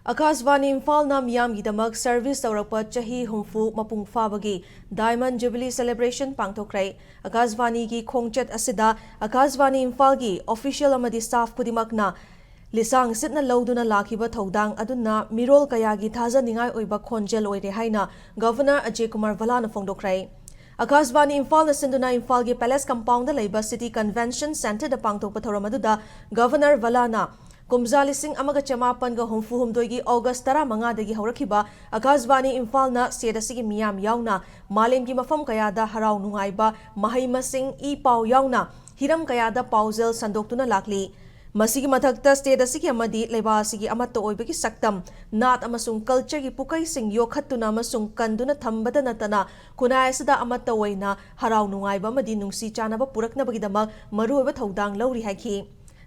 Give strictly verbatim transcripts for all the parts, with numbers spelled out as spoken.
ꯑꯀꯥꯁꯕꯥꯅꯤ ꯏꯝꯐꯥꯜꯅ ꯃꯤꯌꯥꯝꯒꯤꯗꯃꯛ service ꯇꯧꯔꯛꯄ ꯆꯍꯤ ꯍꯨꯝꯐꯨ ꯃꯄꯨꯡ ꯐꯥꯕꯒꯤ ꯗꯥꯏꯃꯟ ꯖꯨꯕꯤꯂꯤ ꯁꯦꯂꯦꯕ꯭ꯔꯦꯁꯟ ꯄꯥꯡꯊꯣꯛꯈ꯭ꯔꯦ꯫ ꯑꯀꯥꯁꯕꯥꯅꯤꯒꯤ ꯈꯣꯡꯆꯠ ꯑꯁꯤꯗ ꯑꯀꯥꯁꯕꯥꯅꯤ ꯏꯝꯐꯥꯜꯒꯤ ꯑꯣꯐꯤꯁꯤꯌꯦꯜ ꯑꯃꯗꯤ ꯁ꯭ꯇꯥꯐ ꯈꯨꯗꯤꯡꯃꯛꯅ ꯂꯤꯁꯥꯡ ꯁꯤꯠꯅ ꯂꯧꯗꯨꯅ ꯂꯥꯛꯈꯤꯕ ꯊꯧꯗꯥꯡ ꯑꯗꯨꯅ ꯃꯤꯔꯣꯜ ꯀꯌꯥꯒꯤ ꯊꯥꯖꯅꯤꯡꯉꯥꯏ ꯑꯣꯏꯕ ꯈꯣꯟꯖꯦꯜ ꯑꯣꯏꯔꯦ ꯍꯥꯏꯅ ꯒꯚꯔꯅꯔ ꯑꯖꯌ ꯀꯨꯃꯥꯔ ꯚꯜꯂꯥꯅ ꯐꯣꯡꯗꯣꯛꯈ꯭ꯔꯦ꯫ ꯑꯀꯥꯁꯕꯥꯅꯤ ꯏꯝꯐꯥꯜꯅ ꯁꯤꯟꯗꯨꯅ ꯏꯝꯐꯥꯜꯒꯤ ꯄꯦꯂꯦꯁ ꯀꯝꯄꯥꯎꯟꯗ ꯂꯩꯕ ꯁꯤꯇꯤ ꯀꯟꯚꯦꯟꯁꯟ ꯁꯦꯟꯇꯔꯗ ꯄꯥꯡꯊꯣꯛꯄ ꯊꯧꯔꯝ ꯑꯗꯨꯗ ꯒꯚꯔꯅꯔ ꯚꯜꯂꯥꯅ ꯀꯨꯝꯖꯥ ꯂꯤꯁꯤꯡ ꯑꯃꯒ ꯆꯃꯥꯄꯟꯒ ꯍꯨꯝꯐꯨ ꯍꯨꯝꯗꯣꯏꯒꯤ ꯑꯣꯒꯁ ꯇꯔꯥꯃꯉꯥꯗꯒꯤ ꯍꯧꯔꯛꯈꯤꯕ ꯑꯀꯥꯁꯕꯥꯅꯤ ꯏꯝꯐꯥꯜꯅ ꯁ꯭ꯇꯦꯠ ꯑꯁꯤꯒꯤ ꯃꯤꯌꯥꯝ ꯌꯥꯎꯅ ꯃꯥꯂꯦꯝꯒꯤ ꯃꯐꯝ ꯀꯌꯥꯗ ꯍꯔꯥꯎ ꯅꯨꯡꯉꯥꯏꯕ, ꯃꯍꯩ ꯃꯁꯤꯡ, ꯏ ꯄꯥꯎ ꯌꯥꯎꯅ ꯍꯤꯔꯝ ꯀꯌꯥꯗ ꯄꯥꯎꯖꯦꯜ ꯁꯟꯗꯣꯛꯇꯨꯅ ꯂꯥꯛꯂꯤ꯫ ꯃꯁꯤꯒꯤ ꯃꯊꯛꯇ ꯁ꯭ꯇꯦꯠ ꯑꯁꯤꯒꯤ ꯑꯃꯗꯤ ꯂꯩꯕꯥꯛ ꯑꯁꯤꯒꯤ ꯑꯃꯠꯇ ꯑꯣꯏꯕꯒꯤ ꯁꯛꯇꯝ, ꯅꯥꯠ ꯑꯃꯁꯨꯡ ꯀꯜꯆꯔꯒꯤ ꯄꯨꯀꯩꯁꯤꯡ ꯌꯣꯛꯈꯠꯇꯨꯅ ꯑꯃꯁꯨꯡ ꯀꯟꯗꯨꯅ ꯊꯝꯕꯗ ꯅꯠꯇꯅ ꯈꯨꯟꯅꯥꯏ ꯑꯁꯤꯗ ꯑꯃꯠꯇ ꯑꯣꯏꯅ ꯍꯔꯥꯎ ꯅꯨꯡꯉꯥꯏꯕ ꯑꯃꯗꯤ ꯅꯨꯡꯁꯤ ꯆꯥꯟꯅꯕ ꯄꯨꯔꯛꯅꯕꯒꯤꯗꯃꯛ ꯃꯔꯨꯑꯣꯏꯕ ꯊꯧꯗꯥꯡ ꯂꯧꯔꯤ ꯍꯥꯏꯈꯤ꯫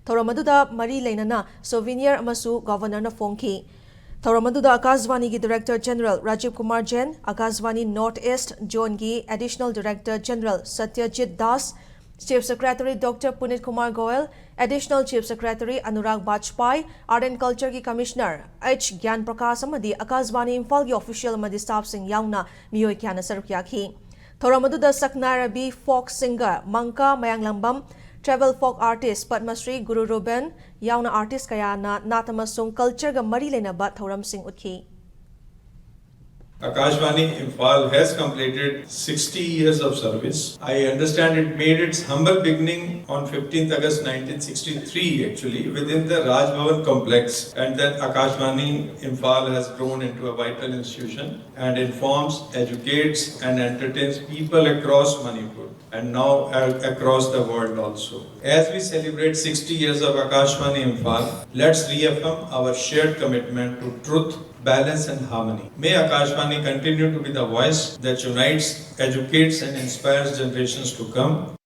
ꯊꯧꯔꯝ ꯑꯗꯨꯗ ꯃꯔꯤ ꯂꯩꯅꯅ ꯁꯣꯚꯤꯅꯤꯌꯔ ꯑꯃꯁꯨ ꯒꯚꯔꯅꯔꯅ ꯐꯣꯡꯈꯤ꯫ ꯊꯧꯔꯝ ꯑꯗꯨꯗ ꯑꯀꯥꯁꯕꯥꯅꯤꯒꯤ director general Rajiv Kumar Jain, Akashvani north east ꯖꯣꯟꯒꯤ additional director general Satyajit Das, chief secretary doctor Punit Kumar Goyal, additional chief secretary Anurag Bajpai, art and ꯀꯜꯆꯔꯒꯤ ꯀꯃꯤꯁꯅꯔ ꯑꯩꯆ ꯒ꯭ꯌꯥꯟ ꯄ꯭ꯔꯀꯥꯁ ꯑꯃꯗꯤ ꯑꯀꯥꯁꯕꯥꯅꯤ ꯏꯝꯐꯥꯜꯒꯤ ꯑꯣꯐꯤꯁꯤꯌꯦꯜ ꯑꯃꯗꯤ ꯁ꯭ꯇꯥꯐꯁꯤꯡ ꯌꯥꯎꯅ ꯃꯤꯑꯣꯏ ꯀꯌꯥꯅ ꯁꯔꯨꯛ ꯌꯥꯈꯤ꯫ ꯊꯧꯔꯝ ꯑꯗꯨꯗ ꯁꯛꯅꯥꯏꯔꯕꯤ ꯐꯣꯛ ꯁꯤꯡꯒꯔ ꯃꯪꯀꯥ ꯃꯌꯥꯡꯂꯝꯕꯝ, ꯇ꯭ꯔꯥꯏꯕꯦꯜ ꯐꯣꯛ ꯑꯥꯔꯇꯤꯁ꯭ꯠ ꯄꯗꯃꯁ꯭ꯔꯤ ꯒꯨꯔꯨ ꯔꯨꯕꯦꯟ ꯌꯥꯎꯅ ꯑꯥꯔꯇꯤꯁ꯭ꯠ ꯀꯌꯥꯅ ꯅꯥꯠ ꯑꯃꯁꯨꯡ ꯀꯜꯆꯔꯒ ꯃꯔꯤ ꯂꯩꯅꯕ ꯊꯧꯔꯝꯁꯤꯡ ꯎꯠꯈꯤ꯫ Akashvani Imphal has completed sixty years of service. I understand it made its humble beginning on fifteenth August nineteen sixty-three, actually, within the Raj Bhavan complex, and then Akashvani Imphal has grown into a vital institution and informs, educates, and entertains people across Manipur and now a- across the world also. As we celebrate sixty years of Akashvani Imphal, let's reaffirm our shared commitment to truth, balance, and harmony. May Akashvani continue to be the voice that unites, educates, and inspires generations to come.